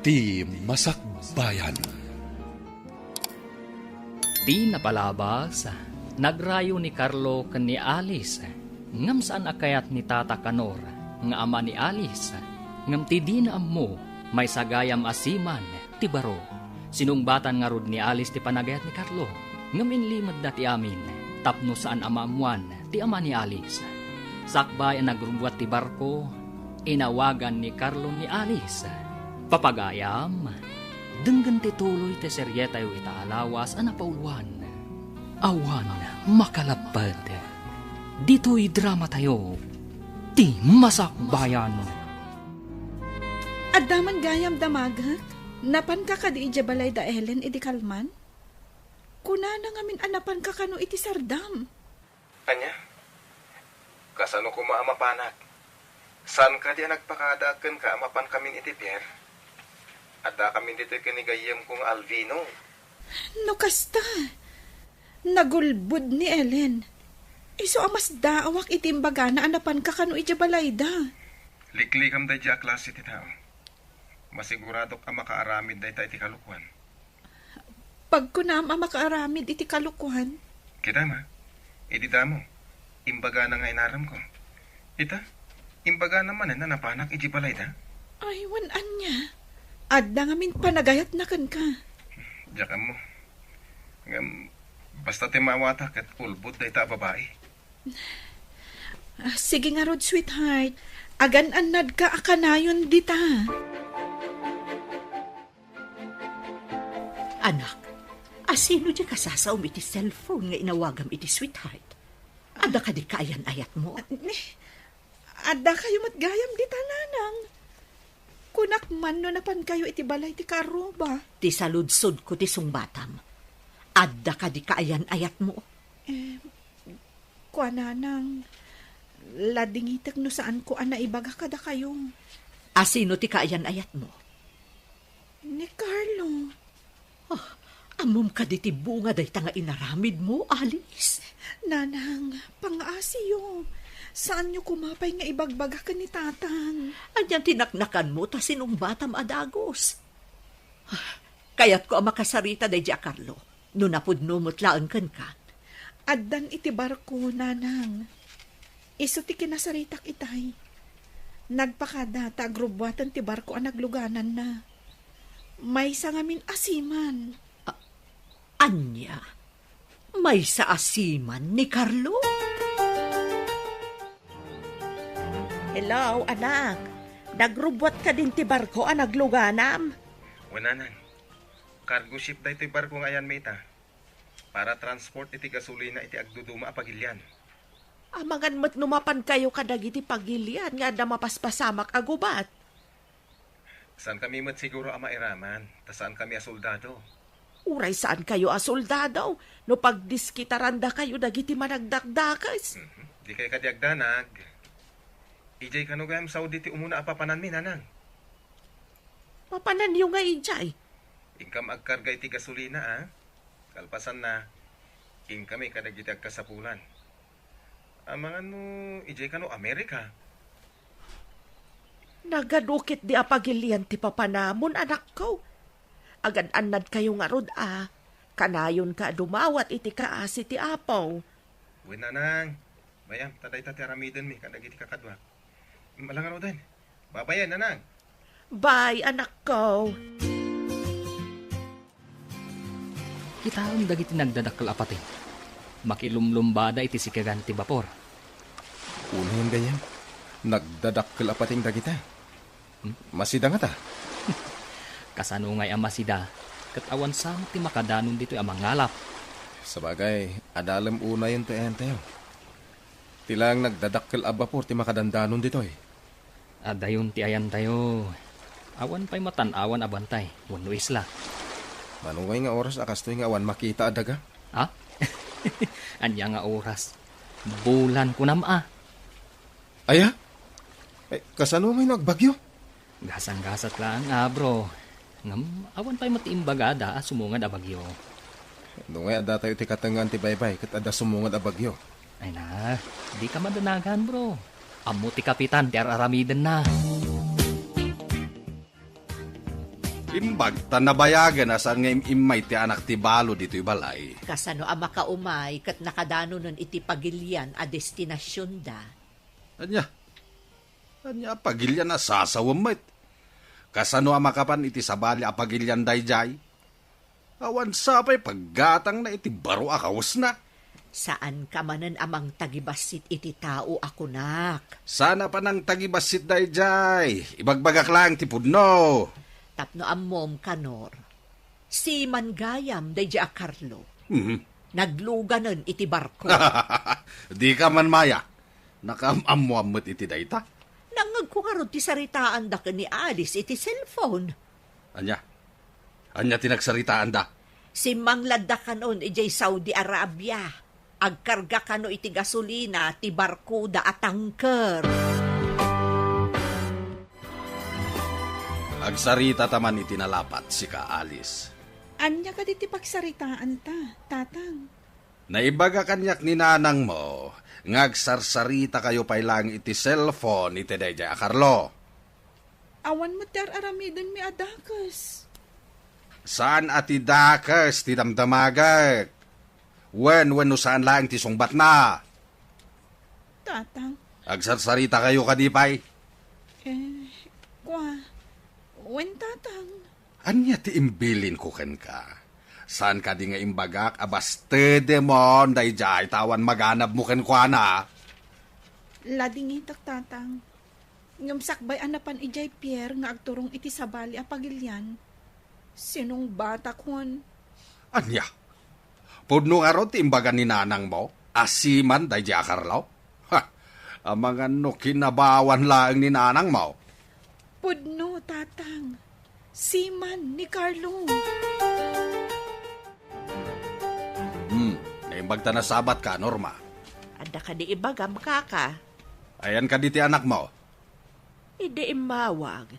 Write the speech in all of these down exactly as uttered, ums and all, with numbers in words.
Ti Masakbayan. Ti napalabas, nagrayo ni Carlo ken ni Alice, ngem saan a kayat ni Tata Kanor nga ama ni Alice, ngem ti dina ammo, maysa gayam a seaman ti baro. Sinungbatan ngarud ni Alice ti panagayat ni Carlo, ngem inlimedda ti amin tapno saan a maammoan ti ama ni Alice. Sakbay a nagrubbuat ti barko, inawagan ni Carlo ni Alice. Papagayam, denggen ti tuloy ti serietayo ita a lawas a napauluan. Awan makalapped. Ditoy dramatayo, ti Masakbayan. Adda man gayam damagek, napanka kadi idiay balay da Ellen idi kalman? Kunana ngamin a napanka kano iti sardam. Ania? Kasano koma a mapanak? Saan kadi a nagpakadaak kenka a mapankamin iti pier? Addakamin ditoy ken ni gayyemko nga Alvino. No kasta, nagulbod ni Ellen. Isu a masdaawak iti imbagana a napanka kano idiay balayda. Liklikam daydiay a klase ti tao. Masiguradok a makaaramid dayta iti kalokuan. Pagkunam a makaaramid iti kalokuan? Kita ma, idi damo, imbagana nga inaramko. Ita, imbagana manen a napanak iti balayda? Ay, wen ania? Adda ngamin panagayatna kenka. Diak ammo. Ngem, basta ti maawata ket ulbod dayta a babai. Ah, sige ngarud, sweetheart. Agan-annadka a kanayon dita. Anak, asino diay kasasaom iti cellphone nga inawagam iti sweetheart? Adda kadi kaayan-ayatmo? Ni, adda kayo met gayam dita, nanang. Kunak man no napan kayo iti balay ti kaarruba. Ti saludsodko ti sungbatam. Adda kadi kaayan-ayatmo? Eh, kuananang, ladingitek no saanko a naibaga kadakayo. Asino ti kaayan-ayatmo? Ni Carlo. Ah, ammom kadi ti bunga dayta nga inaramidmo, Alice? Nanang, pangaasiyo. Saanyo koma pay nga ibagbaga ken ni Tatang. Anian ti naknakanmo ta sinungbatam a dagus? Ah, kayatko a makasarita daydiay a Carlo, no napudno met laeng kenka. Addan iti barko, nanang. Isu ti kinasaritak itay. Nagpakada ta agrubbuaten ti barko a naglugananna. Maysa ngamin a seaman. A-, ania? Maysa a seaman ni Carlo? Hello, anak. Nagrubbuat kadin ti barko a nagluganam? Wen, nanang. Cargo ship daytoy barko nga ayanmi ita. Para transport iti gasolina iti agduduma a pagilian. Amangan met no mapan kayo kadagiti pagilian nga adda mapaspasamak a gubat. Saan kami met siguro a mairaman, ta saan kami a soldado. Uray saan kayo a soldado, no pagdiskitaranda kayo dagiti managdakdakes. Mhm. Di kay kadi agdanag. Ijay kano gayam Saudi ti umuna a papananmi, nanang? Papananyo nga ijay? Inkam agkarga iti gasolina, a? Kalpasanna, inkami kadagiti agkasapulan. Amangan no ijay kano Amerika? Nagadu ketdi a pagilian ti papanamon, anakko. Agan-annad kayo ngarud a, kanayonka a dumawat iti kaasi ti Apo. Wen, nanang. Bay-am, ta dayta ti aramidenmi kadagiti kakaduak. Ala ngaruden. Babayen, nanang. Bye, anakko. Kitaem dagiti nagdadakkel a pateng. Makilumlumbada iti sikegan ti bapor. Unayen gayam, nagdadakkel a pateng dagita. Hmm? Masida ngata? Kasano ngay a masida? Ket awan samo ti makadanon ditoy a mangalap. Sabagay, adalem unayen ti ayantayo. Ti laeng nagdadakkel a bapor ti makadandanon ditoy. Adayon ti ayantayo. Awan pay matan-awan a bantay wenno isla. Mano ngay nga oras a kastoy nga awan makita a daga? Ha? Ania nga oras? Bulan kunam a. Aya? Eh, kasano ngay no agbagyo? Gasang-gasat laeng a, bro. Ngem awan pay met ti imbagada a sumungad a bagyo. No ngay adda tayo ti katengngaan ti baybay ket adda sumungad a bagyo. Ay na, dika madanagan, bro. Ammo ti kapitan ti ar-aramidenna. Imbag ta nabayagen a saan nga im-immay ti anak ti balo ditoy balay. Kasano a makaumay ket nakadanonen iti pagilian a destinasionda? Ania? Ania a pagilian a sasawem met? Kasano a makapan iti sabali a pagilian daydiay? Awan sa pay paggatangna iti baro a kawesna. Saanka manen a mangtagibassit iti tao a kunak. Saan a panangtagibassit daydiay? Ibagbagak laeng ti pudno. Tapno ammom, Kanor, siman gayam daydiay a Carlo. Mhm. Nagluganen iti barko. Dika man maya. Nakaam-ammoan met iti dayta. Nangngegko ngarud ti saritaanda ken ni Alice iti cellphone. Ania? Ania ti nagsaritaanda? Simmangladda kanon idiay Saudi Arabia. Agkarga kano iti gasolina ti barkoda a tanker. Agsarita ta man iti nalapat, sika, Alice. Ania kadi ti pagsaritaanta, Tatang? Naibaga kaniak ni nanangmo nga agsarsarita kayo pay laeng iti cellphone iti daydiay a Carlo. Awan met ti ar-aramidenmi a dakes. Saan a ti dakes ti damdamagek? Wen, wenno saan laeng ti sungbatna? Tatang. Agsarsarita kayo kadi pay? Eh, kua, wen, Tatang. Ania ti imbilinko kenka? Saan kadi nga imbagak a bastedemon daydiay ta awan maganabmo kenkuana? Ladingitak, Tatang. Ngem sakbay a napan idiay pier nga agturong iti sabali a pagilian, sinungbatakon. Ania? Pudno ngarud ti imbaga ni nanangmo a siman daydiay a Carlo? Ha! Amangan no kinabawan laeng ni nanangmo. Pudno, Tatang. Siman ni Carlo. Hmm, naimbag ta nasabatka, Norma. Adda kadi ibagam, kaka? Ayan kadi ti anakmo? Idi immawag,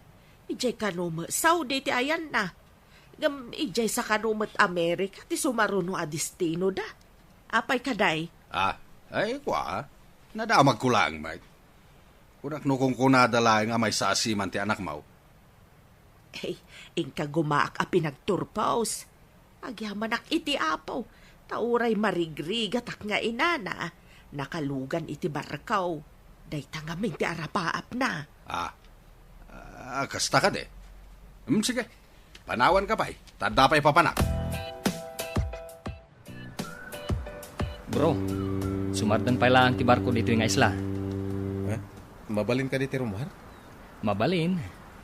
idiay kano met Saudi ti ayanna. Ngem idiay sa kano met Amerika ti sumaruno a destinoda. Apay kadi? Ah, ay, kua. Nadamagko laeng met. Kunak no kunkunada laeng a maysa a siman ti anakmo. Ay, inka gumaak a pinagturpos. Agyamanak iti Apo, ta uray marigrigatak nga inana, nakalugan iti barko. Dayta ngamin ti arapaapna. Ah, ah, kasta kadi? Hmm, sige. Panawanka pay, ta adda pay papanak. Bro, sumardan pay laeng ti barko ditoy nga isla. Eh? Mabalin kadi ti rummuar? Mabalin,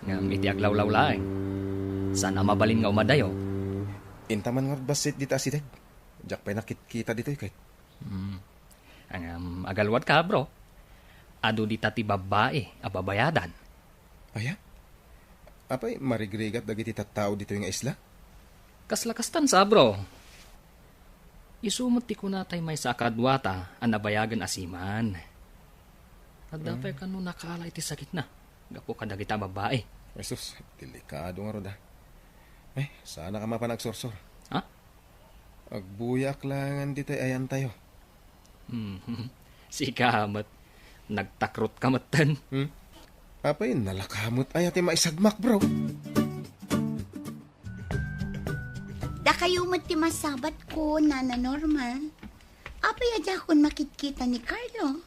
ngem iti aglawlaw laeng. Saan a mabalin nga umadayo. Inta man ngarud bassit dita asideg. Diak pay nakitkita ditoy ket. Hmm. Ngem agaluadka, bro. Adu dita ti babbai a babayadan. Aya? Apay, marigrigat dagiti tattao ditoy nga isla? Kasla kastan sa, bro. Isu met ti kunatay maysa a kaduata a nabayagen a siman. Adda pay kano nakaala iti sakitna gapu kadagita a babbai. Jesus, delikado ngarud, ah. Ay, saanak a mapan agsursor. Ha? Agbuyaak laengen ditoy ayantayo. Hmm. Sika met, nagtakrotka metten. Hmm? Apay, nalaka met aya ti maisagmak, bro? Dakayo met ti masabatko, Nana Norma. Apay a diakon makitkita ni Carlo?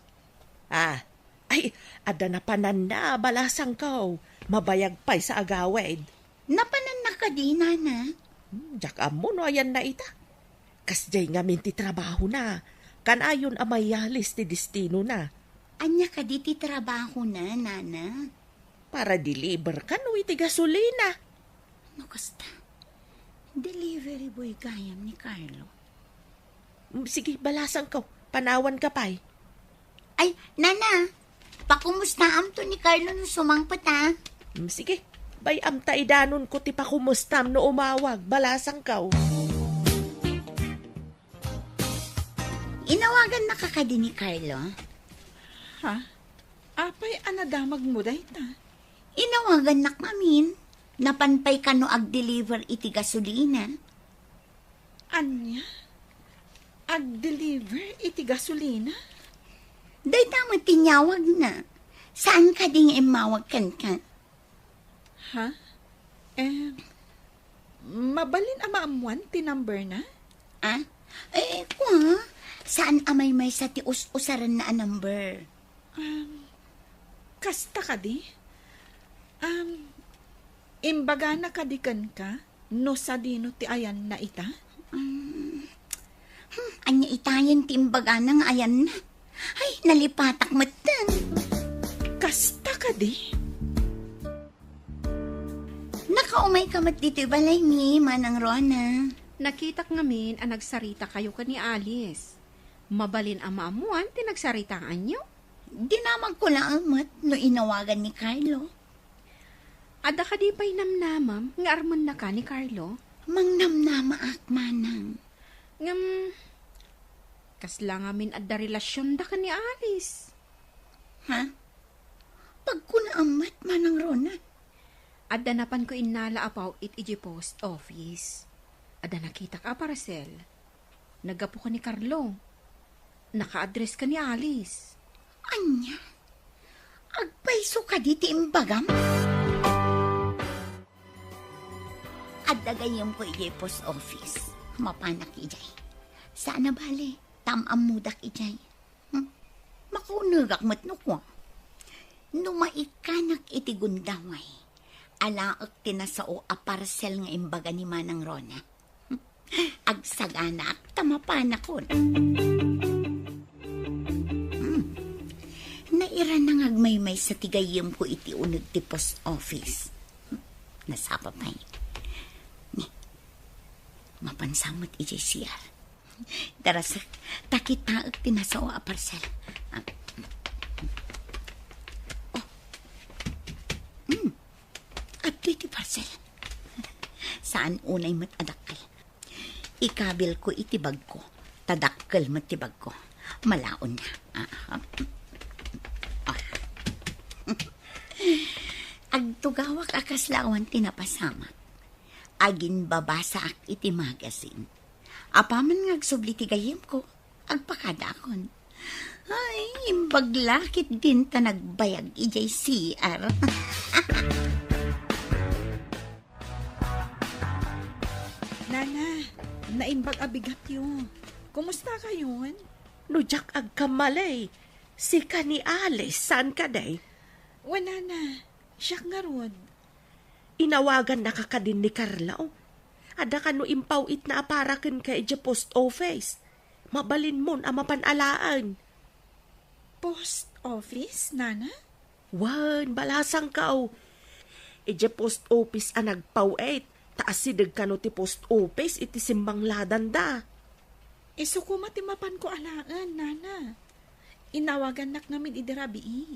Ah, ay, adda napananna, balasangko. Mabayag pay sa agawid. Napananna kadi, Nana? Hmm, diak ammo no ayanna ita. Kasdiay ngamin ti trabahona. Kanayon a mayalis ti destinona. Ania kadi ti trabahona, Nana? Para deliver kano iti gasolina. No kasta, delivery boy gayam ni Carlo. Mm, sige, balasangko. Panawanka pay. Ay, Nana, pakumustaamto ni Carlo no sumangpet, a? Mm, sige. Bay-am ta idanonko ti pakumustam no umawag. Balasangko. Inawagannaka kadi ni Carlo? Ha? Apay a nadamagmo dayta? Inawagannak ngamin. Napan pay kano agdeliver iti gasolina. Ania? Agdeliver iti gasolina? Dayta met ti inyawagna. Saan kadi nga immawag kenka? Ha? Eh, Mabalin a maammuan ti number na? Ah? Eh, kua, saan a maymaysa ti us-usaranna a number? Um, kasta kadi? Um, imbagana kadi kenka no sadino ti ayanna ita? Um, hmm, ania itayen ti imbagana nga ayanna? Ay, nalipatak metten. Kasta kadi? Nakaumay ka met ditoy balay ni Manang Rona. Nakitak ngamin a nagsarita kayo ken ni Alice. Mabalin a maammuan ti nagsaritaanyo. Dinamagko laeng met no inawagan ni Carlo. Adda kadi pay namnamam nga armennaka ni Carlo? Mangnamnamaak, manang. Ngem, kasla ngamin adda relasionda ken ni Alice? Ha? Pagkunaam met, Manang Rona. Adda napanko innala a paw-it idiay post office. Adda nakitak a parcel. Naggapu ken ni Carlo. Naka-address ken ni Alice. Ania? Agpayso kadi ti imbagam? Adda gayyemko idiay post office. Mapanak idiay. Saan a bale, ta am-ammodak idiay. Hmm? Makaunegak met no kua. No maikkanak iti gundaway, alaek ti nasao a parcel nga imbaga ni Manang Rona. Agsaganaak ta mapanakon. Hmm. Nairana nga agmaymaysa ti gayyemko iti uneg ti post office. Nasapa pay. Ni, mapansa met idiay C R. Darasek, ta kitaek ti nasao a parcel. Ah. Oh. Hmm. Adtoy ti parcel. Saan unay met a dakkel. Ikabilko iti bagko. Ta dakkel met ti bagko. Malaonna. Ah, ah. Ah. Agtugawak a kasla awan ti napasamak. Aginbabasaak iti magazine. Apaman nga agsubli ti gayyemko, agpakadaakon. Ay, imbag la ketdin ta nagbayag idiay C R. Nana, naimbag a bigatyo. Kumusta kayon? No diak agkamali, sika ni Alice, saan kadi? Wen, Nana, siak ngarud. Inawagannaka kadin ni Carlo? Adda kano impaw-itna a para kenka idiay post office? Mabalinmon a mapan alaen. Post office, Nana? Wen, balasangko. Idiay post office a nagpaw-it, ta asideg kano ti post office iti simbangladanda. Isu koma ti mapanko alaen, Nana. Inawagannak ngamin idi rabii.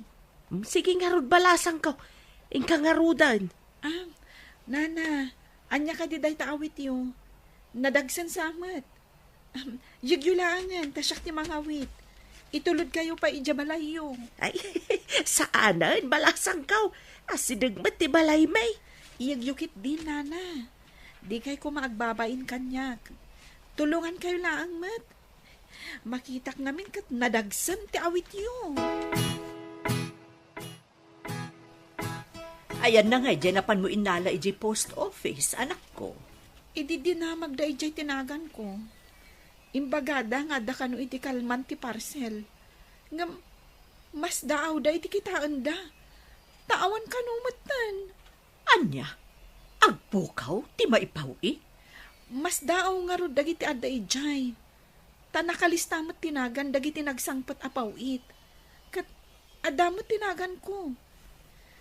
Mm, sige ngarud, balasangko. Inka ngaruden. Ah, Nana, ania kadi dayta awityo? Nadagsen sa met. Ahem, yegyo laengen, ta siak ti mangawit. Itulodkayo pay idiay balayyo. Ay, saanen, balasangko. Asideg met ti balaymi. Yegyo ketdin, Nana. Dikay koma agbabain kaniak. Tulongankayo laeng met. Makitak ngamin ket nadagsen ti awityo. Ayanna nga idiay napanmo innala idiay post office, anakko? Idi dinamagda idiay tinaganko, imbagada nga adda kano iti kalman ti parcel. Ngem, masdaawda iti kitaenda. Ta awan kano metten. Ania? Agpukaw ti maipaw-it? Masdaaw ngarud dagiti adda idiay. Ta nakalista met ti nagan dagiti nagsangpet a paw-it. Ket adda met ti naganko.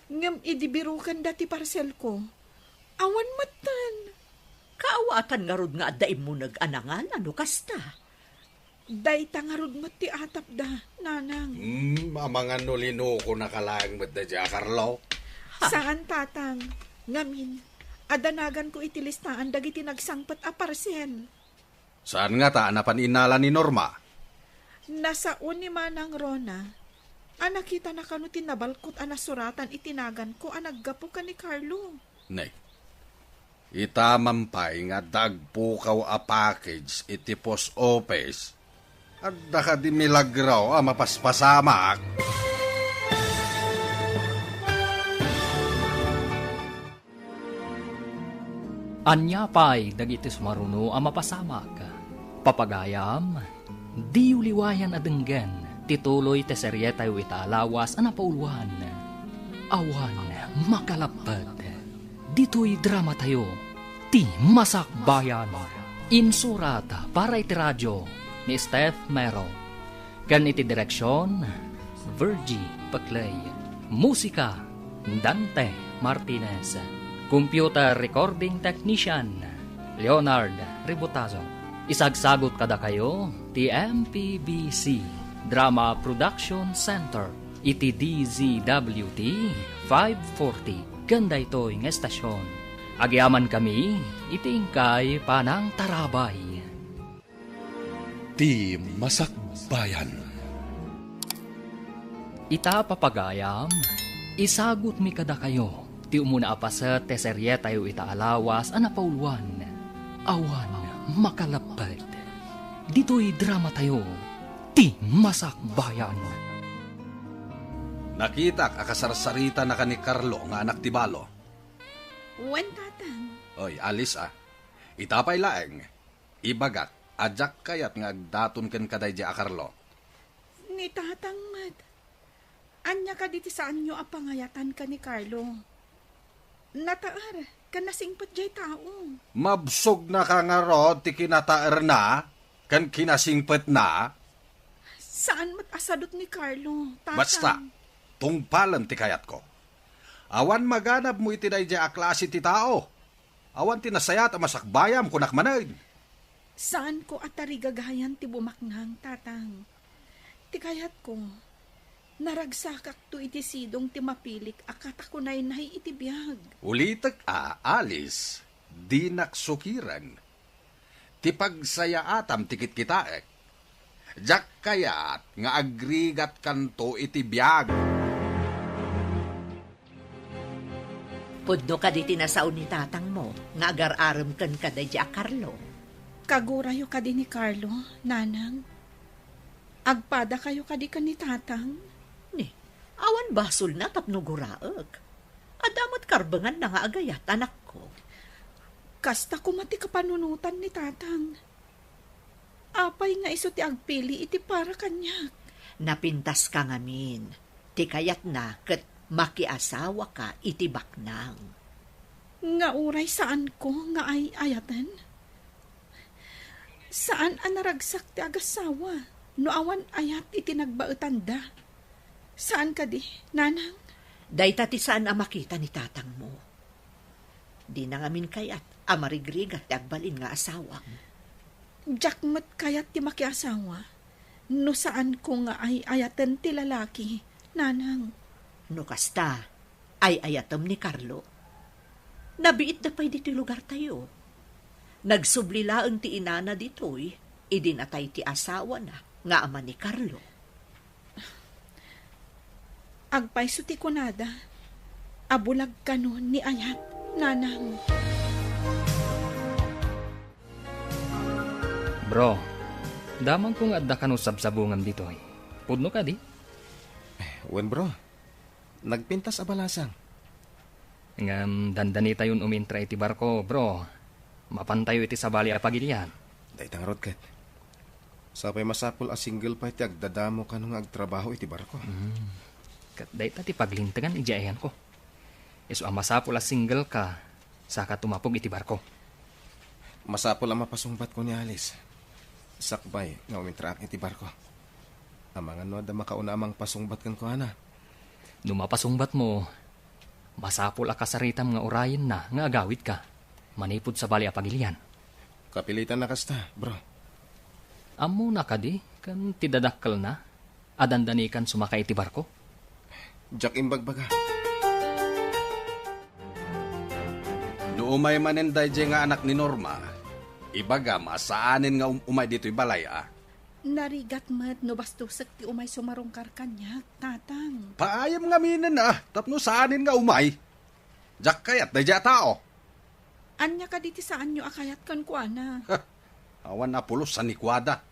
Ngem idi birukenda ti parselko, awan metten. Kaawatan ngarud nga adda immuneg a nangan a no kasta? Dayta ngarud met ti atapda, Nanang. Hmm, amangan no linukonaka laeng met daydiay a Carlo? Ha? Saan, Tatang. Ngamin, adda naganko iti listaan dagiti nagsangpet a parsel. Saan ngata a napan innala ni Norma? Nasao ni Manang Rona a nakitana kano ti nabalkot a nasuratan iti naganko a naggapu ken ni Carlo. Ne, ita man pay nga adda agpukaw a package iti post office. Adda kadi milagro a mapaspasamak? Ania pay dagiti sumaruno a mapasamak? Papagayam, diyo liwayan a denggen ti tuloy ti serietayo ita a lawas a napauluan. Awan makalapped. Ditoy dramatayo, Ti Masakbayan. Insurat para iti radio ni Steph Mero. Ken iti direksion, Virgie Peclay. Musika, Dante Martinez. Computer recording technician, Leonard Ributazo. Isagsagot kadakayo ti M P B C Drama Production Center iti D Z W T five forty ken daytoy nga estasion. Agyamankami iti inkay panangtarabay. Ti Masakbayan. Ita, papagayam, isagutmi kadakayo ti umuna a paset ti serietayo ita a lawas a napauluan. Awan makalapped. Ditoy dramatayo, Ti Masakbayan. Nakitak a kasarsaritana ken ni Carlo nga anak ti balo. Wen, Tatang. Oy, Alice, a. Ita pay laeng. Ibagak a diak kayat nga agdaton ken kadaydi a Carlo. Ni Tatang met. Ania kadi ti saanyo a pangayatan ken ni Carlo? Nataer ken nasingpet diay tao. Mabsogna ka ngarud ti kinataerna ken kinasingpetna? Saan met a sadut ni Carlo, Tatang. Basta, tungpalem ti kayatko. Awan maganabmo iti daydiay a klase ti tao. Awan ti nasayaat a masakbayam, kunak manen. Saanko a tarigagayan ti bumaknang, Tatang. Ti kayatko, naragsakakto iti sidong ti mapilik a katakunaynay iti biag. Ulitek a, Alice, dinak sukiren. Ti pagsayaatam ti kitkitaek. Diak kayat nga agrigatkanto iti biag. Pudno kadi ti nasao ni tatangmo nga agar-arem ken kadaydi a Carlo? Kagurayo kadi ni Carlo, Nanang? Agpadakayo kadi ken ni Tatang? Ni, awan basolna tapno guraek. Adda met karbenganna nga agayat, anakko. Kasta koma ti kapanunotan ni Tatang. Apay nga isu ti agpili iti para kaniak? Napintaska ngamin. Ti kayatna ket makiasawaka iti baknang. Nga uray saanko nga ay-ayaten? Saan a naragsak ti agassawa no awan ayat iti nagbaetanda. Saan kadi, Nanang? Dayta ti saan a makita ni tatangmo. Dina ngamin kayat a marigrigat ti agbalin nga asawam. Diak met kayat ti makiasawa no saanko nga ay-ayaten ti lalaki, Nanang. No kasta, ay-ayatem ni Carlo. Nabiitda pay ditoy lugartayo. Nagsubli laeng ti inana ditoy idi natay ti asawana nga ama ni Carlo. Agpayso ti kunada a bulag kano ni ayat, Nanang. Bro, damagko nga adda kano sabsabungam ditoy. Pudno kadi? Wen, bro. Nagpintas a balasang. Ngem dandanitayon umintra iti barko, bro. Mapantayo iti sabali a pagilian. Dayta ngarud ket. Sapay masapul a single pay ti agdadamo kano nga agtrabaho iti barko. Hmm. Ket dayta ti paglintegan idiay ayanko. Isu a masapul a single ka, saka tumapog iti barko. Masapul a mapasungbatko ni Alice. Sakbay nga umintraak iti barko. Amangan no adda makauna a mangpasungbat kenkuana. No mapasungbatmo, masapul a kasaritam nga urayenna nga agawidka manipud sabali a pagilian. Kapilitan a kasta, bro. Ammona kadi ken ti dadakkelna a dandanikan sumaka iti barko? Diak imbagbaga. No umay manen daydiay nga anak ni Norma, ibagam a saanen nga um-, umay ditoy balay a. Narigat met no bastosek ti umay sumarungkar kaniak, Tatang. Paayam ngaminen a, tapno saanen nga umay. Diak kayat daydiay a tao. Ania kadi ti saanyo a kayat kenkuana? Awan a pulos a nikuada.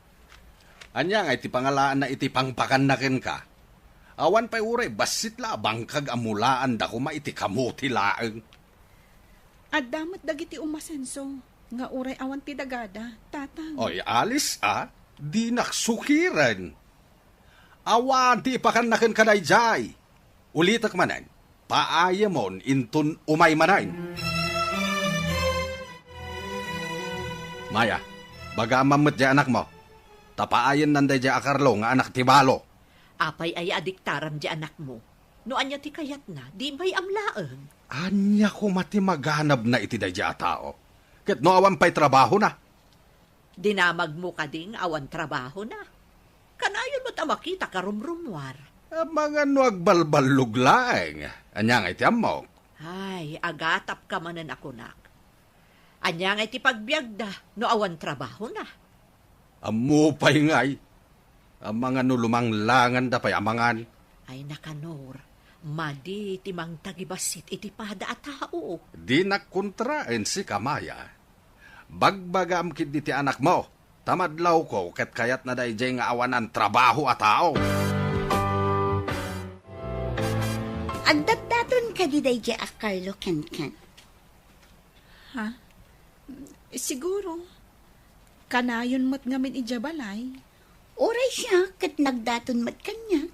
Ania ngay ti pangalaanna iti pangpakanna kenka? Awan pay uray bassit la a bangkag a mulaanda koma iti kamote laeng. Adda met dagiti umasenso nga uray awan ti dagada, Tatang. Oy, Alice, a? Dinak sukiren. Awan ti ipakanna kenka daydiay. Ulitek manen, paayemon inton umay manen. Maya, baga man met diay anakmo. Ta paayennan daydiay a Carlo nga anak ti balo. Apay aya a diktaram diay anakmo? No ania ti kayatna, di bay-am laeng. Ania koma ti maganabna iti daydiay a tao? Ket no awan pay trabahona? Dinamagmo kadi nga awan trabahona? Kanayon met a makita a rumrumuar. Amangan no agbalballog laeng. Ania ngay ti ammok? Ay, agatapka manen a kunak. Ania ngay ti pagbiagda no awan trabahona? Ammo pay ngay. Amangan no lumanglanganda pay amangan. Ay, nakanor, madi ti mangtagibassit iti pada a tao. Dinak kontraen sika, Maya. Bagbagam ketdi ti anakmo, ta madlawko ket kayatna daydiay nga awanan trabaho a tao. Agdatdaton kadi daydiay a Carlo kenken? Ha? Siguro. Kanayon met ngamin idiay balay. Uray siak ket nagdaton met kaniak.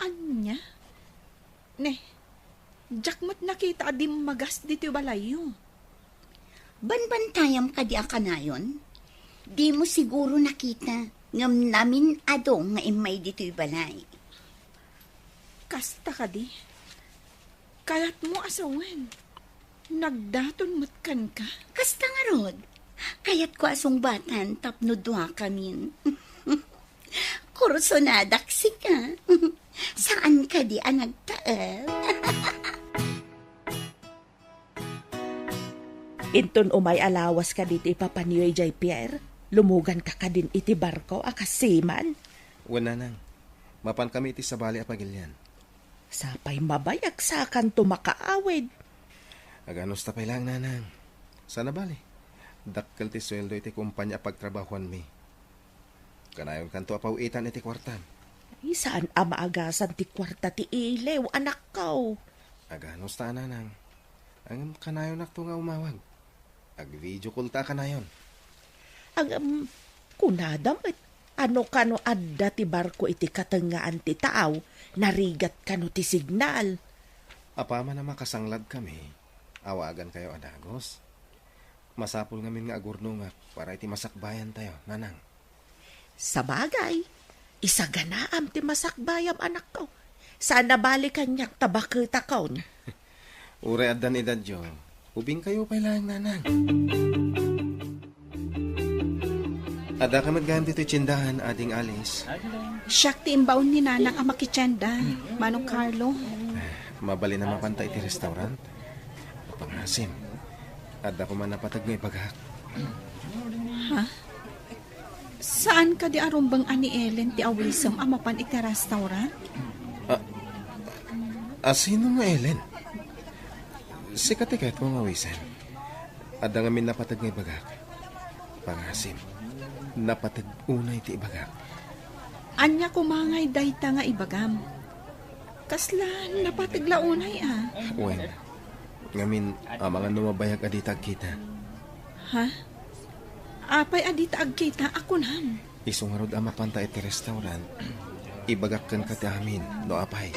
Ania? Ne, diak met nakita a dimmagas ditoy balayyo. Banbantayam kadi a kanayon? Dimo siguro nakita, ngem namin-ado nga immay ditoy balay. Kasta kadi? Kayatmo a sawen, nagdaton met kenka? Kasta ngarud, kayatko a sungbatan tapno duakamin. Kursonadak sika. Saan kadi a nagtaeng? Inton umay a lawas kadi ti ipapanyo idiay pier, lumuganka kadin iti barko a kas seaman? Wen, nanang. Mapankami iti sabali a pagilian. Sapay mabayag, sakanto makaawid. Aganusta pay laeng, nanang. Saan a bali, dakkel ti sueldo iti kompania a pagtrabahoanmi. Kanayonkanto a paw-itan iti kuartam. Ay, saan a maagasan ti kuarta ti iliw, anakko. Aganusta a, nanang. Ngem kanayonakto nga umawag. Ag-video call ta a kanayon. Ngem, kunada met, a no kano adda ti barko iti katengngaan ti taaw, narigat kano ti signal. Apaman a makasangladkami, awagankayo a dagus. Masapul ngamin nga agurnongak para iti masakbayantayo, nanang. Sabagay, isaganaam ti masakbayam, anakko. Saan a bali kaniak ta baketakon. Uray addan edadyo, ubingkayo pay laeng, nanang. Addaka met gayam ditoy tiendahan, Ading Alice. Siak ti imbaon ni nanang a makitienda, Manong Carlo. Mabalin a mapanta iti restaurant? Pangasim. Adda koma napateg nga ibagak. Ha? Saan kadi a rumbeng a ni Ellen ti awisem a mapan iti restaurant? A, a, sino nga Ellen? Sika ti kayatko nga awisem. Adda ngamin napateg nga ibagak. Pangasim, napateg unay ti ibagak. Ania koma ngay dayta nga ibagam? Kasla napateg la unay a? Wen, ngamin, amangan no mabayag a dita agkita. Ha? Apay a dita agkita a kunam? Isu ngarud a mapanta iti restaurant, ibagak kenka ti amin, no apay.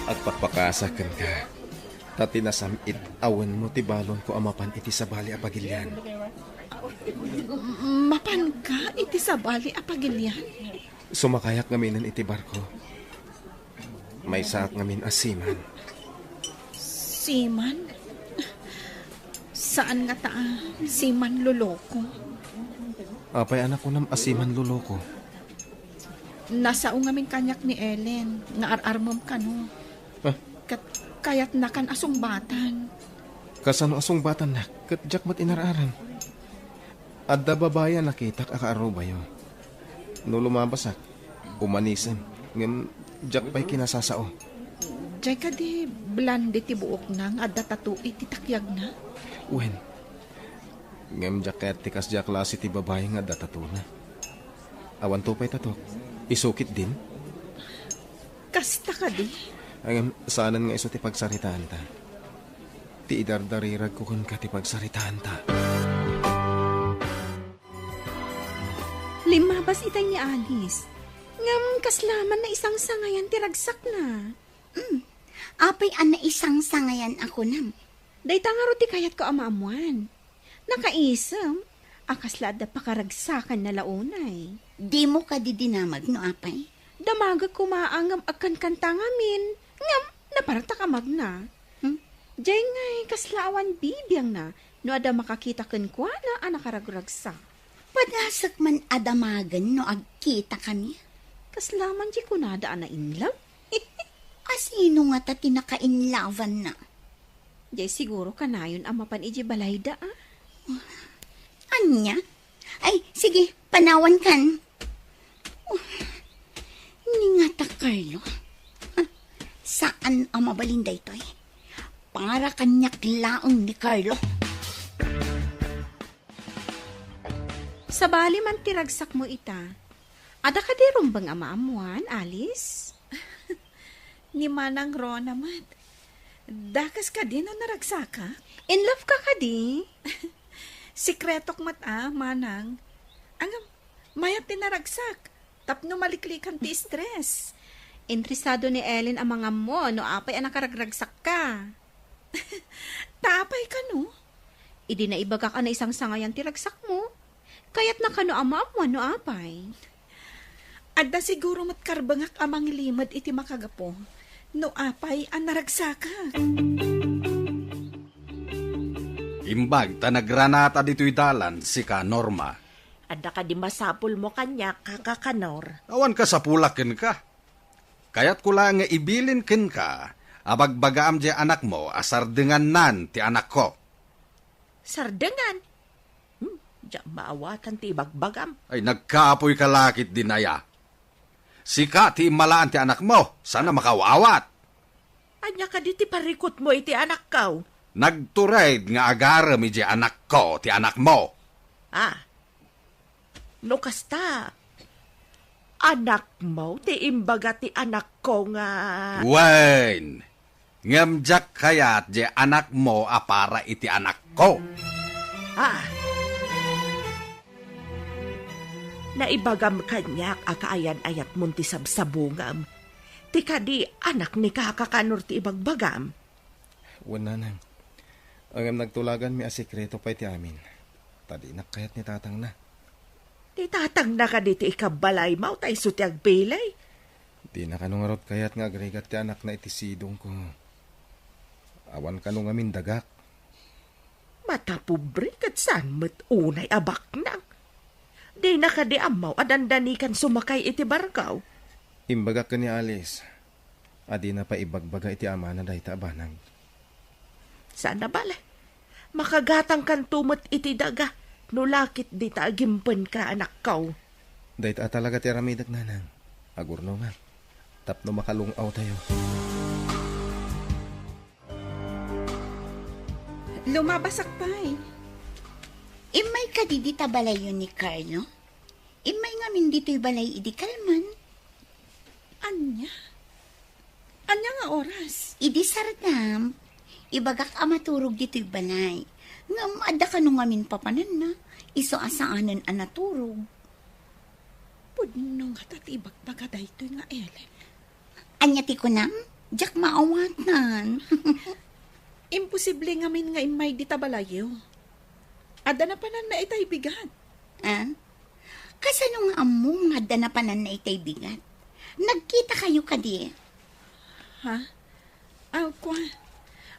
Agpakpakaasak kenka, ta ti nasam-it a wenno ti balonko a mapan iti sabali a pagilian. Mapanka iti sabali a pagilian? Sumakayak ngaminen iti barko. Maysaak ngamin a seaman. Seaman? Saan ngata a seaman loloko? Apay a nakunam a seaman loloko? Nasao ngamin kaniak ni Ellen nga ar-armem kano. Ah. Ket kayatnakan a sungbatan. Kasano a sungbatannak ket diak met inar-aram? Adda babai a nakitak a kaarubayo. No lumabasak, umanisem, ngem diak pay kinasasao. Diay kadi blonde ti buokna nga adda tattoo iti takyagna? Wen. Ngem diak kayat ti kasdiay a klase ti babai nga adda tattoo-na. Awanto pay tattoo. Isu ketdin? Kasta kadi? Ngem saanen nga isu ti pagsaritaanta. Ti idardariragko kenka ti pagsaritaanta. Limmabas itay ni Alice. Ngem kasla man naisangsangayan ti ragsakna. Mm. Apay a naisangsangayan a kunam? Dayta ngarud ti kayatko a maammuan. Nakaisem a kasla adda pakaragsakanna la unay. Dimo kadi dinamag no apay? Damagek koma a ngem agkankanta ngamin, ngem napartak a magna. Hmm? Diay ngay kasla awan bibiangna no adda makakita kenkuana a nakaragragsak. Padasek man a damagen no agkitakami. Kasla man diay kunada a nainlove? A sino ngata ti nakainlawanna? Diay siguro kanayon a mapan idiay balayda, a? Ania? Ay, sige, panawankan. Ni ngata, Carlo. Ha, saan a mabalin daytoy. Para kaniak laeng ni Carlo. Sabali man ti ragsakmo ita. Adda kadi rumbeng a maammuan, Alice? Ni Manang Rona met. Dakes kadi no naragsakak? In love ka kadi? Sikretok met a, Manang. Ngem, mayat ti naragsak. Tapno maliklikan ti stress. Interesado ni Ellen a mangammo no apay a nakaragragsakka. Ta apay kano? Idi naibagak a naisangsangayan ti ragsakmo, kayatna kano a maammuan no apay. Adda siguro met karbengak a mangilimed iti makagapu no apay a naragsakak. Imbag ta nagranata ditoy dalan sika, Norma. Adda kadi masapulmo kaniak, Kaka Kanor? Awan kasapulak kenka. Kayatko la nga ibilin kenka a bagbagaam diay anakmo a sardengannan ti anakko. Sardengan? Hmm, diak maawatan ti ibagbagam. Ay, nagkapoy ka la ketdin aya. Sika ti immalaan ti anakmo, saan a makaawat. Ania kadi ti parikutmo iti anakko? Nagtured nga agarem idiay anakko ti anakmo. Ah, no kasta, anakmo ti imbaga ti anakko nga... Wen, ngem diak kayat diay anakmo a para iti anakko. Ah. Naibagam kaniak a kaayan-ayatmon ti sabsabungam. Ti kadi anak ni Kaka Kanor ti ibagbagam. Wen, nanang. Ngem nagtulaganmi a sekreto pay ti amin. Ta dinak kayat ni tatangna. Ti tatangna kadi ti ikabbalaymo ta isu ti agpili? Dina kano ngarud kayat nga agrigat ti anakna iti sidongko. Awan kano ngamin dagak. Matapobre ket saan met unay a baknang. Dina kadi ammo a dandanikan sumakay iti barko? Imbagak ken ni Alice a dina pay ibagbaga iti amana dayta a banag. Saan a bale. Makagatangkanto met iti daga no la ket dita agimpenka, anakko. Dayta a talaga ti aramidek, nanang. Agurnongak tapno makalung-awtayo. Lumabasak pay. Immay kadi dita balayyo ni Carlo? Immay ngamin ditoy balay idi kalman? Ania? Ania nga oras? Idi sardam, ibagak a maturog ditoy balay. Ngem adda kano ngamin papananna, isu a saanen a naturog. Pudno ngata ti ibagbaga daytoy nga Ellen. Ania ti kunam? Diak maawatan. Imposible ngamin nga immay dita balayyo. Adda napananna itay bigat. Ah? Kasano nga ammom nga adda napananna itay bigat? Nagkitakayo kadi? Ha? Ah, kua.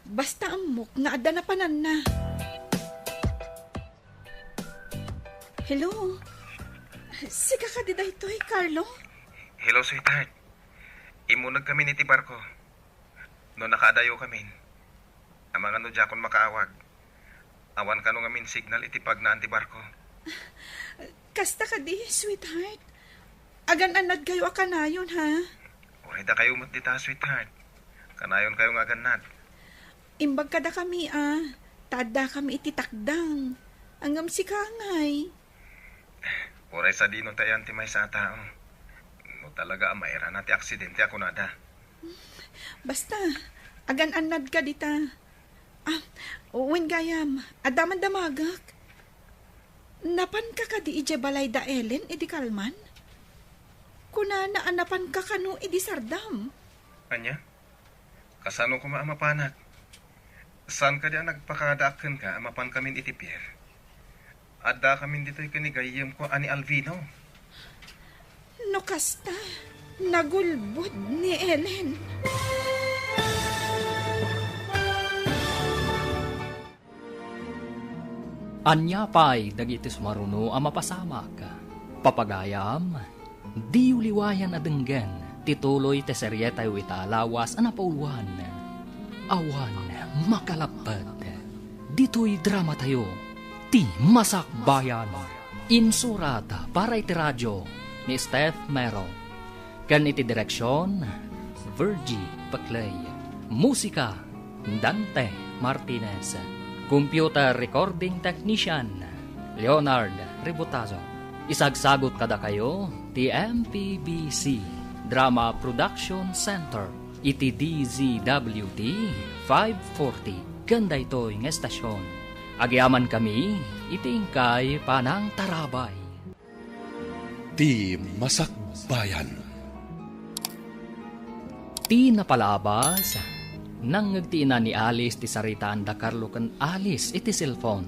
Basta ammok nga adda napananna. Hello? Sika kadi daytoy, Carlo? Hello, sweetheart. Immunegkamin iti barko. No nakaadayokamin, amangan no diakon makaawag. Awan kano ngamin signal iti pagnaan ti barko. Kasta kadi, sweetheart. Agan-annadkayo a kanayon, ha? Uray dakayo met dita, sweetheart. Kanayonkayo nga agannad. Imbag kadakami a, ta addakami iti takdang. Ngem sika ngay. Uray sadino ta iyan ti maysa a tao. No talaga a mairana ti aksidente a kunada. Basta, agan-annadka dita. Ah, wen gayam, adda man damagek. Napanka kadi idiay balay da Ellen idi kalman? Kunana a napanka kano idi sardam. Ania? Kasano koma a mapanak? Saan kadi a nagpakadaak kenka a mapankamin iti pier? Addakamin ditoy ken ni gayyemko a ni Alvino. No kasta, nagulbod ni Ellen. Ania pay dagiti sumaruno a mapasamak? Papagayam, diyo liwayan a denggen ti tuloy ti serietayo ita a lawas a napauluan, Awan Makalapped. Ditoy dramatayo, Ti Masakbayan. Insurat para iti radio ni Steph Mero. Ken iti direksion, Virgie Peclay. Musika, Dante Martinez. Computer recording technician, Leonard Ributazo. Isagsagut kadakayo ti M P B C Drama Production Center iti D Z W T five forty ken daytoy nga estasion. Agyamankami iti inkay panangtarabay. Ti Masakbayan. Ti napalabas, nangngeg ti ina ni Alice ti saritaan da Carlo ken Alice iti cellphone.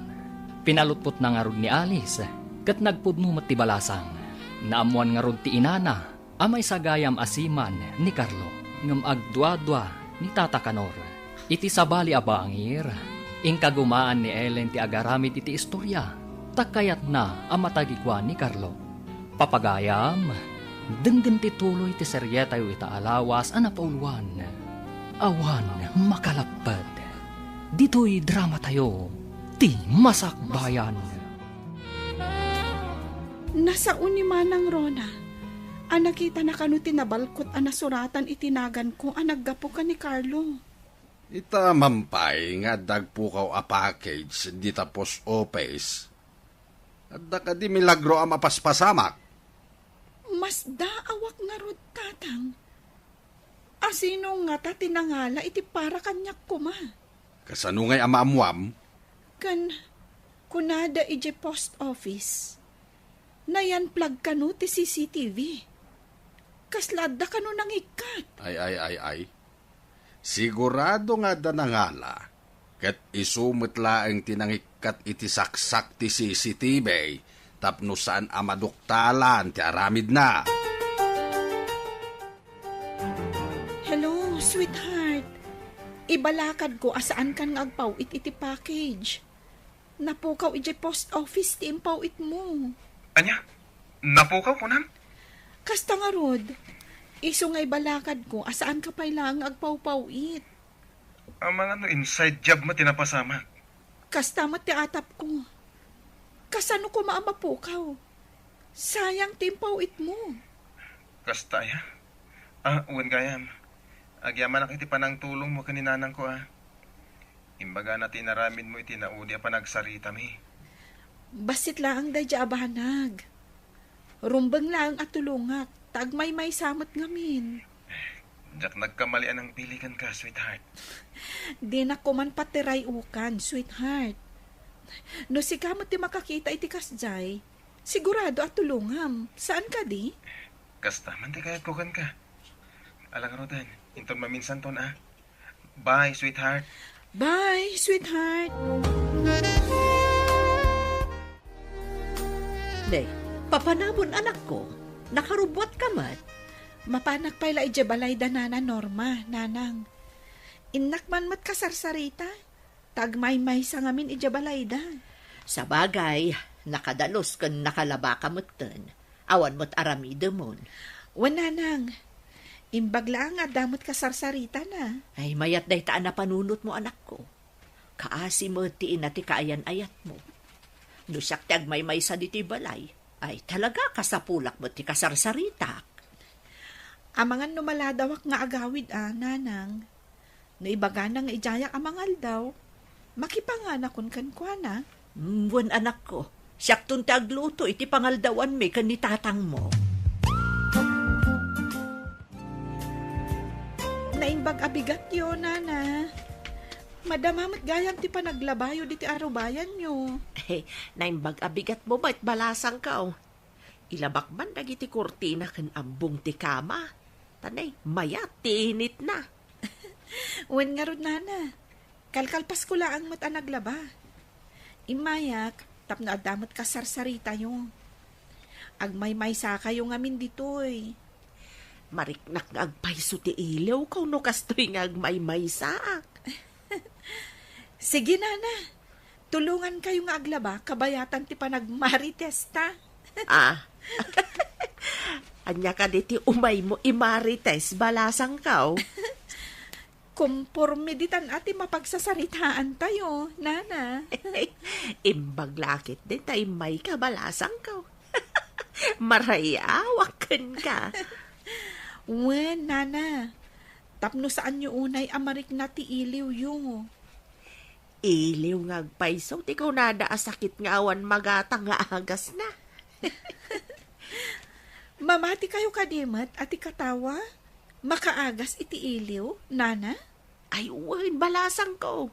Pinalutpotna ngarud ni Alice, ket nagpudno met ti balasang. Naammoan ngarud ti inana a maisagayam a seaman ni Carlo, ngem agduadua ni Tata Kanor. Iti sabali a bangir, inkagumaan ni Ellen ti agaramid iti istoria, ta kayatna a matagikuan ni Carlo. Papagayam, denggen ti tuloy ti serietayo ita a lawas a napauluan, Awan Makalapped. Ditoy dramatayo, Ti Masakbayan. Nasao ni Manang Rona a nakitana kano ti nabalkot a nasuratan iti naganko a naggapu ken ni Carlo. Ita man pay nga adda agpukaw a package dita post office. Adda kadi milagro a mapaspasamak? Masdaawak ngarud, Tatang. Asino ngata ti nangala iti para kaniak koma? Kasano ngay a maammuam? Ken kunada idiay post office, nayan-plug kano ti C C T V. Kasla adda kano nangikkat? Ay, ay, ay, ay. Sigurado nga adda nangala, ket isu met laeng ti nangikkat iti saksak ti C C T V tapno saan a maduktalan ti aramidna. Hello, sweetheart. Ibalakadko a saankan nga agpaw-it iti package. Napukaw idiay post office ti impaw-itmo. Ania? Napukaw, kunam? Kasta ngarud, isu nga ibalakadko a saanka pay laeng nga agpawpaw-it. Amangan no inside job met ti napasamak. Kasta met ti atapko. Kasano koma a mapukaw? Sayang ti impaw-itmo. Kasta aya? Ah, wen gayam. Agyamanak iti panangtulongmo ken ni nanangko, ah. Imbagana ti inaramidmo iti naudi a panagsaritami. Bassit laeng daydiay a banag. Rumbeng laeng a tulongak, ta agmaymaysa met ngamin. Diak nagkamali a nangpili kenka, sweetheart. Dinak koman patiray-okan, sweetheart. No sika met ti makakita iti kasdiay, sigurado a tulongam. Saan kadi? Kasta man ti kayatko kenka. Ala ngaruden, inton maminsanton, ah. Bye, sweetheart. Bye, sweetheart. Day, papanamon, anakko. Nakarubbuatka met. Mapanak pay la idiay balay da Nana Norma, Nanang. Innak man met kasarsarita, ta agmaymaysa ngamin idiay balayda. Sabagay, nakadalus ken nakalabaka metten. Awan met aramidemon. Wen, Nanang, imbag laeng nga adda met kasarsaritana. Ay, mayat dayta a napanunotmo, anakko. Kaasi met ti ina ti kaayan-ayatmo. No siak ti agmaymaysa ditoy balay, ay, talaga, kasapulak met ti kasarsaritak. Amangan no maladawak nga agawid a, Nanang. No ibagana nga idiayak a mangaldaw, makipanganakon kenkuana. Mm, wen, anakko, siakton ti agluto iti pangaldawanmi ken ni tatangmo. Naimbag a bigatyo, nana. Madama met gayam ti panaglabayo diti arubayanyo. Naimbag a bigatmo met, balasangko. Ilabak man dagiti kurtina ken abbong ti kama. Ta nay, mayat ti initna. Wen ngarud, nana. Kalkalpasko laeng met a naglaba. Immayak, tapno adda met kasarsaritayo. Agmaymaysakayo ngamin ditoy. Mariknak nga agpayso ti iliwko no kastoy nga agmaymaysaak. Sige, nana. Tulongankayo nga aglaba kabayatan ti panagmaritesta. Ah. Ania kadi ti umaymo imarites, balasangko? Komporme ditan a ti mapagsasaritaantayo, nana. Imbag la ketdi ta immayka, balasangko. Marayaw kenka. Wen, nana. Tapno saanyo unay a marikna ti iliwyo. Iliw nga agpayso ti kunada a sakit nga awan magatang nga agasna. Mamatikayo kadi met a ti katawa makaagas iti iliw, nana? Ay, wen, balasangko.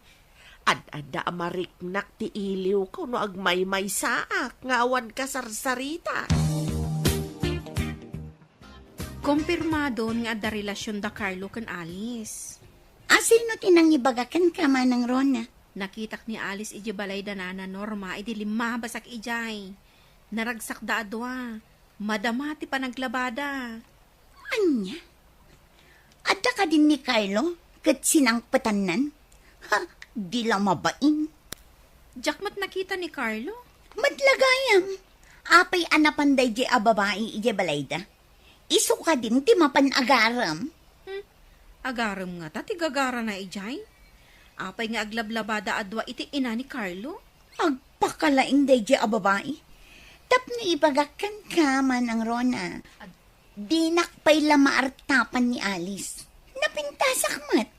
Ad-adda a mariknak ti iliwko no agmaymaysaak nga awan kasarsarita. Kompirmadon nga adda relasion da Carlo ken Alice. A, sino ti nangibaga kenka, Manang Rona? Nakitak ni Alice idiay balay da Nana Norma idi limmabasak idiay. Naragsakda a dua. Madama ti panaglabada. Ania? Adda kadin ni Carlo ket sinangpetannan? Ha, di la mabain. Diak met nakita ni Carlo. Met la gayam. Apay a napan daydiay a babai idiay balayda? Isu kadin ti mapan agaram. Hmm. Agarem ngata ti gagarana idiay? Apay nga aglablabada a dua iti ina ni Carlo? Agpakalaing daydiay a babai. Tapno ibagak kenka, Manang Rona. Dinak pay la maartapan ni Alice. Napintasak met.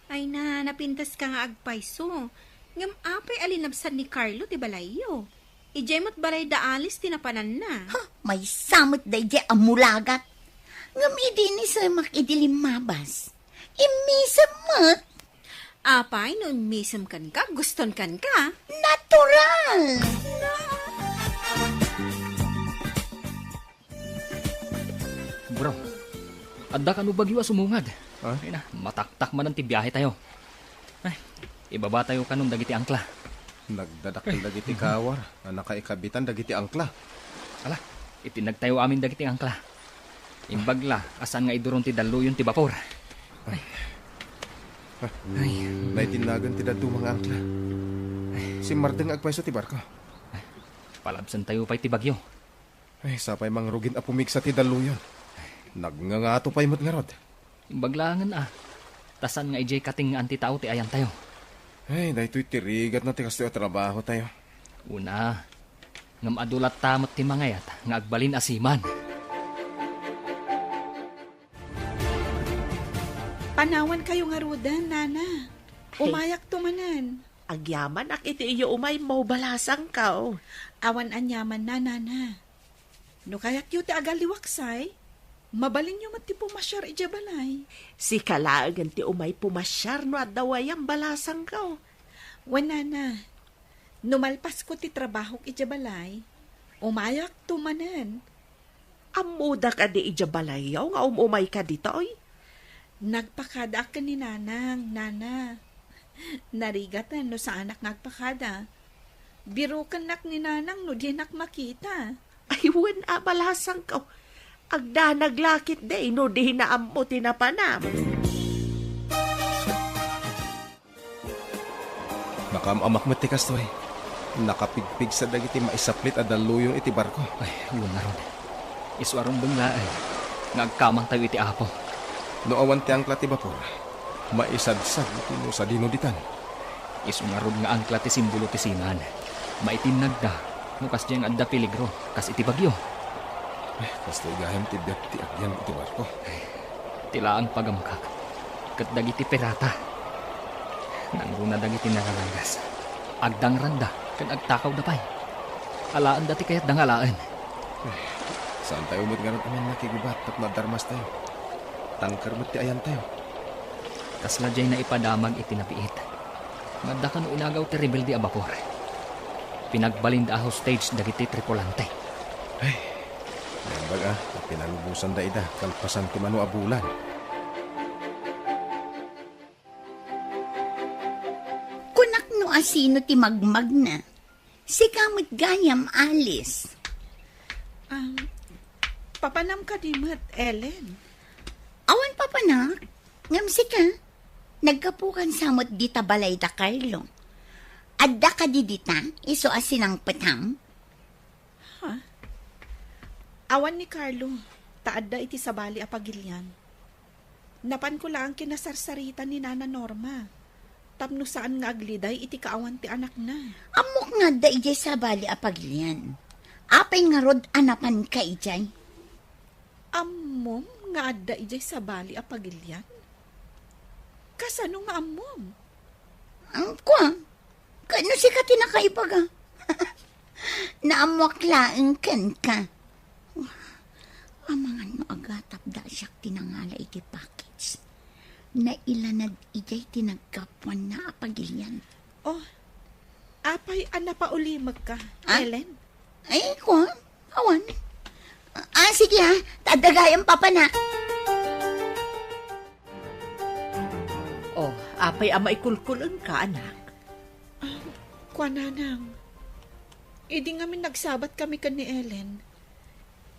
Ay na, napintaska nga agpayso. Ngem apay a linabsan ni Carlo ti balayyo? Idiay met balay da Alice ti napananna. Ha, maysa met daydiay a mulagat. Ngem idi inisemak idi limmabas, immisem met. Apay no immisem kenka, guston kenka? Natural! Bro, adda kano bagyo a sumungad. Ha? Ay na, mataktak manen ti biahe tayo. Ay, ibaba tayo kanon dagiti angkla. Nagdadakkel dagiti kawar a nakaikabitan dagiti angkla. Ala, itindagtayo amin dagiti angkla. Imbag la a saan nga iduron ti dalluyon ti bapor. Ay. Ay. Naitinnagan ti dadduma nga angkla. Simmardeng nga agpayso ti barko. Palabsantayo pay ti bagyo. Ay, sapay mangrugin a pumigsa ti dalluyon. Nagngangato pay met ngarud. Imbag laengen a, ta saan nga idiay katengngaan ti tao ti ayantayo. Ay, daytoy ti rigatna ti kastoy a trabahotayo. Una, ngem adu latta met ti mangayat nga agbalin a seaman. Panawankayo ngaruden, nana. Ay. Umayakto manen. Agyamanak iti iyo umaymo, balasangko. Awan aniamanna, nana. No kayatyo ti agalliwaksay, mabalinyo met ti pumasiar idiay balay. Sika laengen ti umay pumasiar no adda wayam, balasangko. Wen, nana, no malpasko ti trabahok idiay balay, umayakto manen. Ammoda kadi idiay balayyo nga um-umayka ditoy? Nagpakadaak ken ni Nanang, nana. Narigaten no saanak nga agpakada. Birokennak ni Nanang no dinak makita. Ay, wen a, balasangko. Agdanag la ketdi no dina ammo ti napanam. Nakaam-amak met ti kastoy. Nakapigpigsa dagiti maisaplit a dalluyon iti barko. Ay, wen ngarud. Isu a rumbeng laeng nga agkamangtayo iti Apo. No awan ti angkla ti bapor, maisadsad no sadino ditan. Isu ngarud nga angkla ti simbolo ti seaman. Maitinnagda no kasdiay nga adda peligro, kas iti bagyo. Ay, kastoy gayam ti biag ti agyan iti barko. Ti laeng pagamakak ket dagiti pirata. Nangruna dagiti nararangas. Agdangranda ken agtakawda pay. Alaenda ti kayatda nga alaen. Saantayo met ngarud a mannakigubat tapno adda armastayo. Tanker met ti ayantayo. Kasla diay naipadamag iti nabiit. Nga adda kano inagaw ti rebelde a bapor. Pinagbalinda a hostage dagiti tripulante. Ay, naimbag a, ta pinalubosanda ida kalpasan ti mano a bulan. Kunak no asino ti magmagna. Sika met gayam, Alice. Um, papanam kadi met, Ellen? Awan papanak. Ngem sika, naggapukan sa met dita balay da Carlo. Adda kadi dita, isu a sinangpetam? Ha? Awan ni Carlo, ta adda iti sabali a pagilian. Napanko laeng kinasarsarita ni Nana Norma, tapno saan nga agliday iti kaawan ti anakna. Ammok nga adda idiay sabali a pagilian. Apay ngarud a napanka idiay? Ammom nga adda idiay sabali a pagilian? Kasano nga ammom? Ang kwa, kano sika ti nakaibaga? Naammoak laeng kenka. Amangan no agatapda siak ti nangala iti package. Nailanad idiay ti naggapuanna a pagilian. Oh, apay a napaulimekka, Ah? Ellen? Ay, kuan, awan. Ah, sige, ah. Ta adda gayam papanak. Oh, apay a maikulkul-engka, anak? Ah, kuan, nanang. Idi ngamin nagsabat kami ken ni Ellen,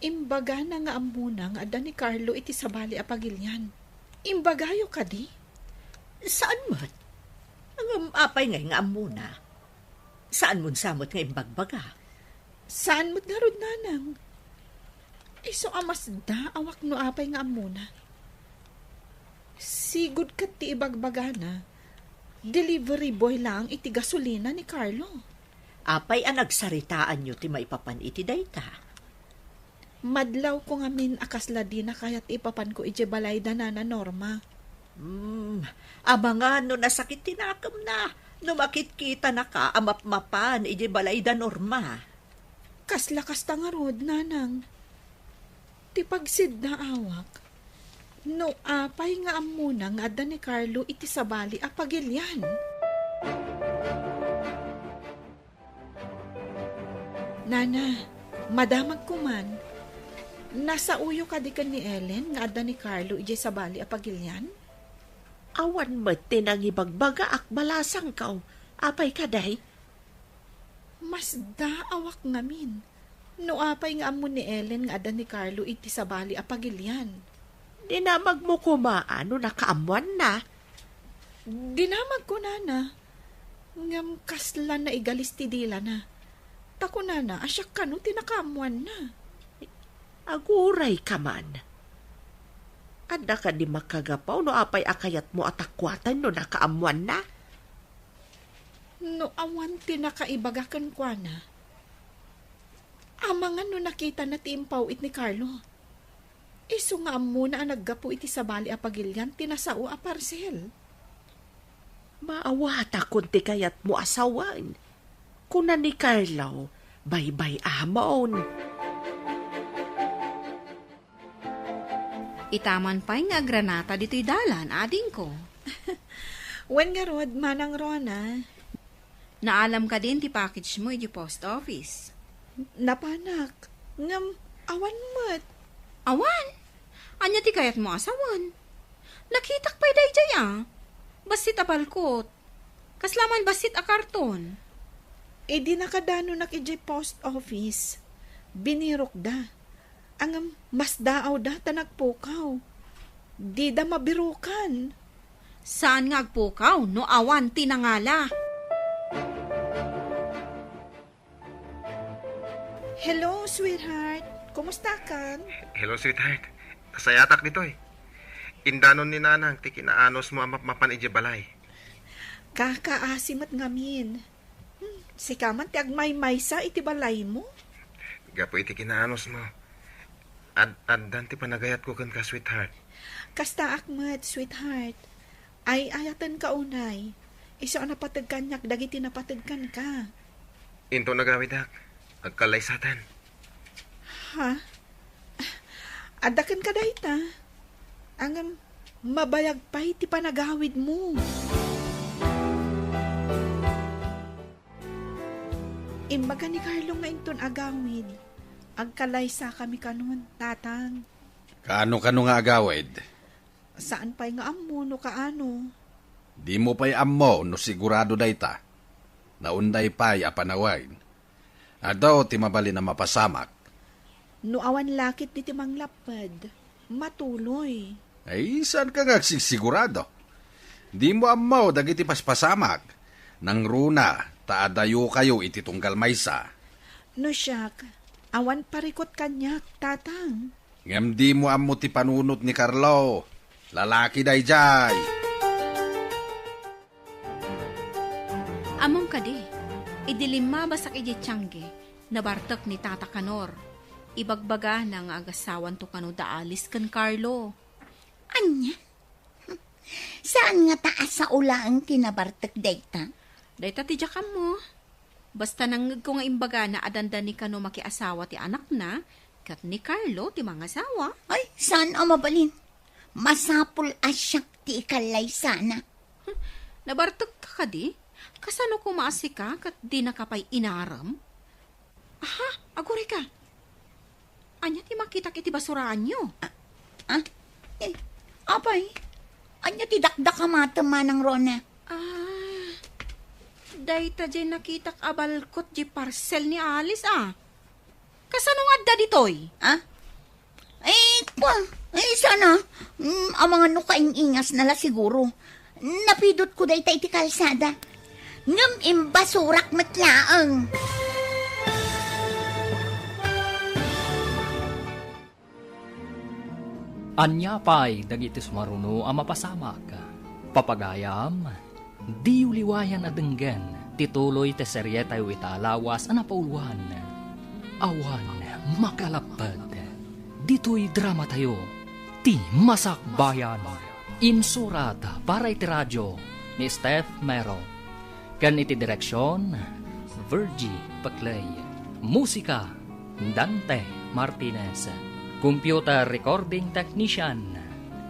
imbagana nga ammona nga adda ni Carlo iti sabali a pagilian. Imbagayo kadi? Saan met? Ngem apay ngay nga ammona? Saan mon sa met nga imbagbaga? Saan met ngarud, nanang? Isu a masdaawak no apay nga ammona. Sigud ket ti ibagbagana, delivery boy laeng iti gasolina ni Carlo. Apay a nagsaritaanyo ti maipapan iti dayta? Madlawko ngamin a kasla dina kayat ipapanko idiay balay da Nana Norma. Hmm, amangan no nasakit ti nakemna no makitkitanaka a mapmapan idiay balay da Norma. Kasla kasta ngarud, nanang. Ti pagsiddaawak, no apay nga ammona nga adda ni Carlo iti sabali a pagilian. Nana, madamagko man. Nasaoyo kadi ken ni Ellen nga adda ni Carlo idiay sabali a pagilian? Awan met ti nangibagbagaak, balasangko. Apay kadi? Masdaawak ngamin no apay nga ammo ni Ellen nga adda ni Carlo iti sabali a pagilian. Dinamagmo koma no nakaammoanna? Dinamagko, nana. Ngem kasla naigalis ti dilana. Ta kunana a siak kano ti nakaammoanna. Agurayka man. Adda kadi makagapu no apay a kayatmo a takuaten no nakaammoanna? No awan ti nakaibaga kenkuana, amangan no nakitana ti impaw-it ni Carlo. Isu nga ammona a naggapu iti sabali a pagilian ti nasao a parsel. Maawatakon ti kayatmo a sawen. Kuna ni Carlo, baybay-amon. Ita man pay nga agranata ditoy dalan, adingko. Wen ngarud, Manang Rona. Naalam kadin ti package mo iti post office? Napanak, ngem awan met. Awan? Ania ti kayatmo a sawen? Nakitak pay daydiay a. Bassit a balkot. Kasla man bassit a karton. Idi nakadanonak idiay post office, binirokda. Ngem masdaawda ta nagpukaw. Dida mabirokan. Saan nga agpukaw no awan ti nangala? Hello, sweetheart. Kumustakan? Hello, sweetheart. Sayatak ditoy. Indanon ni Nanang ti kinaanosmo a mapmapan idiay balay. Kakaasi met ngamin. Hmm, sika man ti agmaymaysa iti balaymo? Gapu iti kinaanosmo. Ad-, addan ti panagayatko kenka, sweetheart. Kastaak met, sweetheart. Ay-ayatenka unay. Isu a napateg kaniak dagiti napateg kenka. Inton agawidak, agkallaysatan. Ha? Adda kenka dayta? Ngem, mabayag pay ti panagawidmo. Imbaga ni Carlo nga inton agawid, agkalaysakami kanon, Tatang. Kaano-kano nga agawid? Saan pay nga ammo no kaano. Dimo pay ammo no sigurado dayta. Naunday pay a panawen. Adu ti mabalin a mapasamak. No awan lakit diti manglapped, matuloy. Ay, saanka nga agsigsigurado? Dimo ammo dagiti paspasamak. Nangruna, ta adayokayo iti tunggal maysa. No siak, awan parikut kaniak, Tatang. Ngem dimo ammo ti panunot ni Carlo. Lalaki daydiay. Ammom kadi, idi limmabasak idiay tiangge, nabartek ni Tata Kanor. Ibagbagana nga agasawanto kano da Alice ken Carlo. Ania? Saan ngata a sao laeng ti nabartek dayta? Dayta ti diak ammo. Basta nangngegko nga imbagana a dandani kano makiasawa ti anakna, ket ni Carlo ti mangasawa. Ay, saan a mabalin? Masapul a siak ti ikallaysana. Hmm, nabartekka kadi? Kasano koma a sika ket dinaka pay inarem? Aha, agurayka. Ania ti makitak iti basuraanyo? Ah, ah? Eh, apay, ania ti dakdakamatem, Manang Rona? Ah, dayta diay nakitak a balkot diay parcel ni Alice, a. Kasano nga adda ditoy? Ah? Eh, kwa, eh, sana, mm, amangan no kaing-ingasna la siguro. Napidutko dayta iti kalsada. Ngem imbasurak met laeng. Ania pay dagiti sumaruno a mapasamak? Papagayam, diyo liwayan a denggen ti tuloy ti serietayo ita a lawas a napauluan, Awan Makalapped. Ditoy dramatayo, Ti Masakbayan. Insurat para iti radio ni Steph Mero ken iti direksion, Virgie Peclay. Musika, Dante Martinez. Computer recording technician,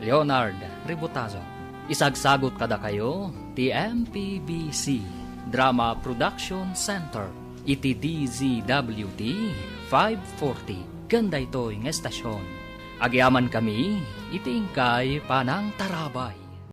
Leonard Ributazo. Isagsagot kadakayo ti M P B C Drama Production Center iti D Z W T five forty ken daytoy nga estasion. Agyamankami iti inkay panangtarabay.